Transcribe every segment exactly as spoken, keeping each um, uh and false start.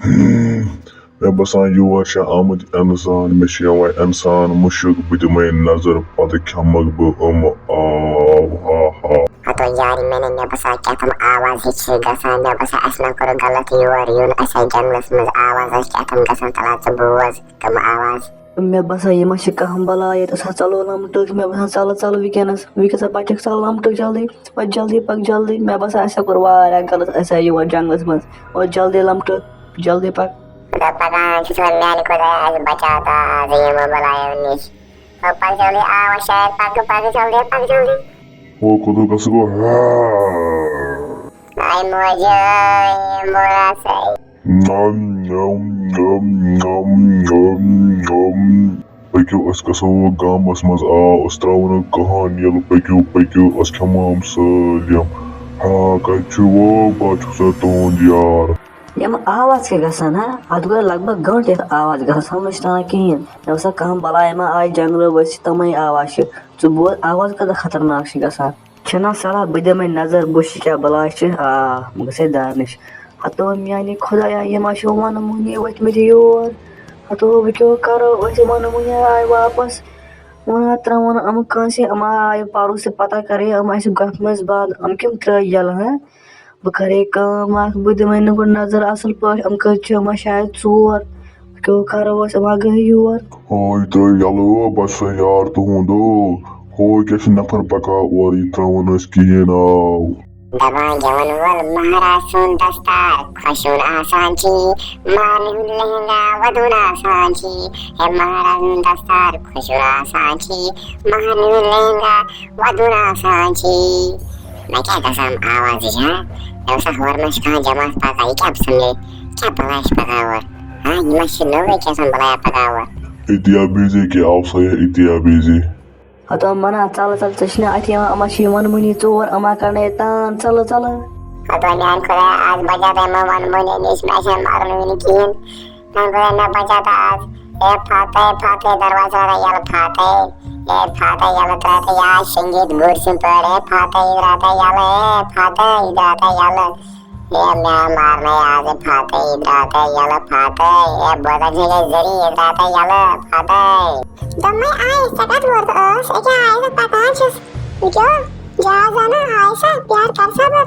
مےٚ باسان یور چھِ آمٕتۍ اِنسان، مےٚ چھِ یِوان اِنسان مُشُک، بہٕ دِمَے نظر، پَتہٕ کھٮ۪مَکھ بہٕ یِم آو، ہا ہا۔ ہتو یارِ میٛانہِ، مےٚ باسان کیٛاہ تام آواز ہِش چھِ گژھان، مےٚ باسان اَسہِ ما کوٚر غلط یور یُن، اَسہِ آسہِ جنٛگلَس منٛز آواز آسہِ کیٛاہ تام گژھان، تَلہٕ ژٕ بوز تِم آواز۔ مےٚ باسان یہِ ما چھِ کانٛہہ بَلاے ییٚتہِ، أسۍ حظ ژَلو لَمٹہٕ، مےٚ باسان ژَلہٕ ژَلہٕ وٕنکیٚنَس، وٕنکیٚنَس ہا پَکھ ژَلہٕ لَمٹہٕ جلدی، وۄنۍ جلدی پَکھ جلدی، مےٚ باسان اَسہِ ہا کوٚر واریاہ غلط، اَسہِ آے یور جنٛگلَس منٛز، وۄنۍ جلدی لَمٹہٕ، جلدی پَکھ۔ خۄدا پَکان چھُ سون میٛانہِ خۄدایہِ، اَسہِ بَچاو تہٕ آز یِمو بَلایو نِش۔ ہو پَکھ جلدی، آ وۄنۍ شاید پَکھ، پَکھ جلدی، پَکھ جلدی۔ ہو کوٚت گژھٕ گوٚو؟ آے موجی، آے مولا سَے۔ نم، نم، نم، نم، نم، نم۔ پٔکِو، أسۍ گژھو گامَس منٛز، آ، أسۍ ترٛاوو نہٕ کٕہٕنۍ یَلہٕ، پٔکِو، پٔکِو، أسۍ کھٮ۪مو یِم سٲلِم۔ ہا، کَتہِ چھُ وۄنۍ؟ بہٕ چھُسا تُہُنٛد یار۔ یِم آواز کیٛاہ گژھان، ہا؟ اَتھ گوٚو لگ بگ گٲنٛٹہٕ یَتھ آواز گژھان، سَمجھ چھُنہٕ تَران کِہیٖنۍ۔ مےٚ باسان کانٛہہ بَلاے ما آیہِ جنٛگلہٕ ؤسۍ، تِمَے آواز چھِ۔ ژٕ بوز، آواز کۭژاہ خطرناک چھِ گژھان۔ چھِنہ صلاح، بہٕ دِمَے نظر، بہٕ وٕچھِ کیٛاہ بَلاے چھِ۔ آ، بہٕ گژھٕ ہے دارنِش۔ ہَتو میٛانہِ خۄدایا، یِم ہا چھِ وَنہٕ مُنی ؤتھۍ مٕتۍ یور۔ ہَتو، وۄنۍ کیٛاہ کَرو أسۍ؟ وَنہٕ مُنی آے واپَس۔ وۄنۍ ہا ترٛاوَن یِم کٲنٛسہِ، یِم ہا آیہِ پَرُس تہِ پَتہ کَرے، یِم آسہِ گۄپھِ منٛز بنٛد۔ یِم کَمہِ ترٛٲے یَلہٕ، ہہ؟ بہٕ کَرے کٲم اَکھ، بہٕ دِمَے نہٕ گۄڈٕ نظر اَصٕل پٲٹھۍ، یِم کٔژ چھِ، یِم ہا شاید ژور۔ کیٛاہ کَرو أسۍ، یِم ہا گٔے یور۔ ہو، یہِ ترٛٲیِو یَلہٕ، بہٕ چھُسَے یار تُہُنٛد، ہو۔ ہو، کیٛاہ چھِ نفر پَکان اورٕ، یہِ ترٛاوَن أسۍ کِہیٖنۍ، آو۔ دَپان گٮ۪وَن وول مہراز سُنٛد دستار خۄشوُن آسان چھِ، مہرنہِ ہُنٛد لہنگا وَدُن آسان چھِ۔ ہے مہراز سُنٛد دستار خۄشوُن آسان چھِ، مہرنہِ ہُنٛد لہنگا وَدُن آسان چھِ۔ مےٚ کیٛاہ گژھان آوازٕچ، ہا؟ مےٚ باسان ہورٕ ما چھِ کانٛہہ جماعت پَکان، یہِ کیٛاہ سَمجھے؟ کیٛاہ بَلاے چھِ پَکان اورٕ؟ ہا، یہِ ما چھِ نٔوٕے کیٛاہ تام بَلایا پَکان اورٕ؟ اتیا بیزے کیٛاہ آو سا یہِ اتیا بیزے؟ ہتو منا، ژَلہٕ ژَلہٕ، ژےٚ چھِنہ اَتھِ یِوان، یِمَن چھِ یِوان مُنی ژور، یِما کَرنَے تان، ژَلہٕ ژَلہٕ۔ ہتو میٛانہِ خۄدایا، آز بَچاو تہٕ یِمَن وَن مُنی نِش، مےٚ چھَنہٕ مَرُن وٕنہِ کِہیٖنۍ۔ میٛانہِ خۄدایا، مےٚ بَچاو تہٕ آز۔ اے فاتح، فاتح، دروازٕ ہسا یَلہٕ فاتح۔ اے فاتح، یَلہٕ ترٛاو تہٕ یا شٔنگِتھ گُرۍ سٕنٛدۍ پٲٹھۍ۔ اے فاتح، یہِ درٛاو تہٕ یَلہٕ، اے فاتح، یہِ درٛاو تہٕ یَلہٕ۔ اے مےٚ مارنَے آز، اے فاتح، یہِ درٛاو تہٕ یَلہٕ فاتح۔ اے بوزان چھے گژھِ ذٔری، یہِ درٛاو تہٕ یَلہٕ فاتح۔ دوٚپمَے آیہِ، ژےٚ کَتھ ووٚرُتھ ٲس؟ أکیٛاہ آیہِ بہٕ پَکان چھَس۔ یہِ کیٛاہ؟ جہازہ نا آیہِ سا، پیار کر صبر۔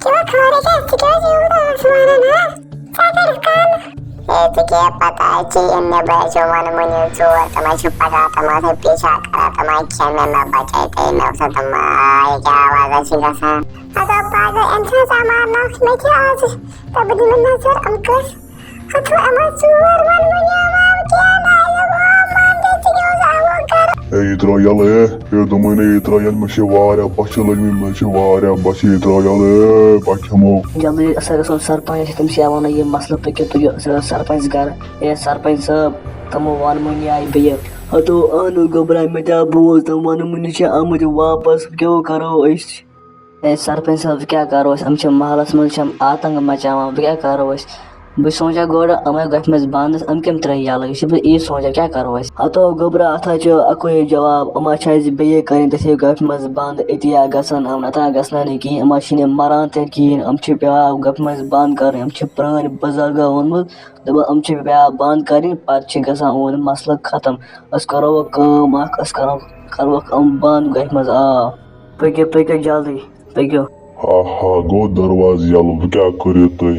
کیٛاہ خٲرٕے چھا؟ ژٕ کیٛازِ یوٗت آس وَنان، ہا؟ ژٕ کَرَکھ کَل؟ ہے، ژےٚ کیٛاہ پَتہ چھے، یِم مےٚ بٲے چھِ وَنہٕ مُنِو ژور، تِم ہا چھِ پَکان، تِم ہا چھِ پیشاب کَران، تِم ہا کھٮ۪ن مےٚ، مےٚ بَچٲے تہٕ مےٚ وَسان تِم، آ، یہِ کیٛاہ آواز حظ چھِ گژھان؟ ہَتو پاگل، أمۍ سٕنٛز اَما نَکھ مےٚ کیٛاہ آز؟ تہٕ بہٕ دِمہٕ نظر، یِم کٔژ ہتو یِمَن ژور وَن وُنہِ عوام کینٛہہ نہ، یہِ عوام مان دے ژٕ نیوٗز عوام کر۔ اے، یہِ ترٛاو یَلہٕ، اے، اے، دوٚپمَے نا، یہِ ترٛاو یَلہٕ، مےٚ چھِ واریاہ بۄچھِ لٔجمٕژ، مےٚ چھِ واریاہ بۄچھِ، یہِ ترٛاو یَلہٕ، اے، پَکھ کھٮ۪مو۔ جلدی سر گژھو سرپنچ، تٔمِس چھِ یِوان یہِ مسلہٕ پٔکِو تُہۍ، سر، سرپنچ گرٕ۔ اے، سرپنچ صٲب، تِمو وَن مُنہِ آیہِ بیٚیہِ۔ ہتو اَنو گوٚبرا، مےٚ تہِ آو بوز، تِم وَن مُنہِ چھِ آمٕتۍ واپس، کیٛاہ کرو أسۍ؟ اے سرپنچ صٲب، کیٛاہ کرو أسۍ؟ یِم چھِ محلس منٛز، چھِ یِم آتنک مچاوان، وۄنۍ کیٛاہ کرو أسۍ؟ بہٕ چھُس سونٛچان گۄڈٕ یِمے گۄپھِ منٛز بنٛد، یِم کَمہِ ترٲے یَلہٕ؟ یہِ چھُس بہٕ یی سونٛچان، کیٛاہ کرو أسۍ؟ ہتو گوٚبرا، اَتھ ہا چھُ اَکُے جواب، یِم ہا چھِ اَسہِ بیٚیہِ کَرٕنۍ تٔتھی گۄپھِ منٛز بنٛد، أتی ہا گژھن یِم، نَتہٕ ہا گژھن نہٕ کِہیٖنۍ، یِم ہا چھِنہٕ یہِ مَران تہِ کِہیٖنۍ، یِم چھِ پٮ۪وان گۄپھِ منٛز بنٛد کَرٕنۍ، یِم چھِ پرٛٲنۍ بُزرگو ووٚنمُت، دَپان یِم چھِ پٮ۪وان بنٛد کَرٕنۍ، پَتہٕ چھِ گژھان یِہُنٛد مسلہٕ ختم۔ أسۍ کرو وۄنۍ کٲم اَکھ، أسۍ کرو، کَروکھ یِم بنٛد گۄپھِ منٛز آب۔ پٔکِو، پٔکِو جلدی، پٔکِو۔ ہا ہا، گوٚو دروازٕ یَلہٕ، وۄنۍ کیٛاہ کٔرِو تُہۍ؟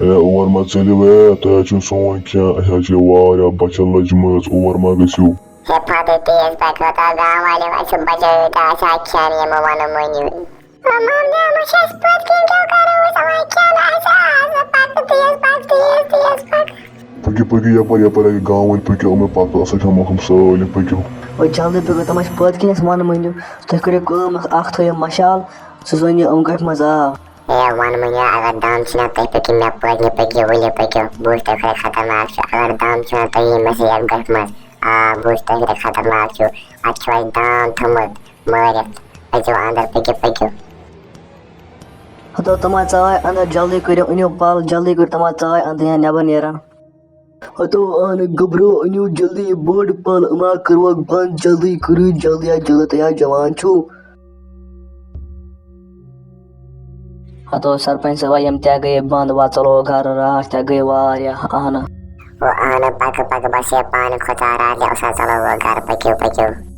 اے، اور مہ ژٔلِو، اے، تُہۍ حظ چھِو سون کھٮ۪ن، اَسہِ حظ چھِ واریاہ بۄچھِ لٔجمٕژ، اور مہ گٔژھِو۔ ہے فاتح، تیز پَکھ، ہتا گام والٮ۪و اَسہِ بچٲے تہٕ اَسہِ آو کھٮ۪ن یِمو وَنہٕ مُنہِ۔ او مامنہِ، وۄنۍ چھِ اَسہِ پٔتۍ کِنۍ کیٛاہ کَرو أسۍ؟ وۄنۍ کھٮ۪ن اَسہِ آز، پَکھ تیز، پَکھ تیز، تیز پَکھ۔ پٔکِو، پٔکِو یَپٲرۍ، یَپٲرۍ اَسہِ گام وٲلۍ، پٔکِو یِمَن پَتہٕ، اَسہِ کھٮ۪موکھ یِم سٲلِم، پٔکِو۔ وۄنۍ جلدی پٔکِو، تِم اَسہِ پٔتۍ کِنۍ اَسہِ وَنہٕ مُنہِ۔ تُہۍ کٔرِو کٲم اَکھ، اَکھ تھٲیِو مَشال، سُہ زٲنِو یِم کَتہِ منٛز آو۔ ہے، وَن مُنہِ، اگر دَم چھُنہ تُہۍ پٔکِو مےٚ پٔتۍ کِنۍ، پٔکِو، ؤلِو پٔکِو، بہٕ وٕچھِ تُہۍ خۄداے خطرناک چھُ، اگر دَم چھُنہ تُہۍ یِیِو مےٚ سۭتۍ یَتھ گۄپھِ منٛز۔ آ، بہٕ وٕچھِ تُہۍ خۄداے خطرناک چھُ، اَتہِ چھُ اَسہِ دام تھوٚمُت مٲرِتھ، أژِو اَندَر، پٔکِو، پٔکِو۔ ہتو تِم آے ژاے اَندَر، جلدی کٔرِو، أنِو پَل، جلدی کٔرِو، تِم آے ژاے اَندَر یا نٮ۪بَر نیران۔ ہتو اَہنہٕ گوٚبرو، أنِو جلدی یہِ بٔڑ پَل، أما کٔرِوَکھ بنٛد، جلدی کٔرِو، جلدی یا جلدی یا جوان چھُو۔ ہتو سرپنچ صٲبا، یِم تہِ گٔیے بنٛد، وۄنۍ ژَلو گرٕ، راتھ تہِ گٔے واریاہ، اہنہٕ۔ او اہنہٕ، پکہٕ پکہٕ، بس ہے پانہٕ کھۄژان راتھ، لے اوسا، ژَلو وۄنۍ گرٕ، پٔکِو پٔکِو۔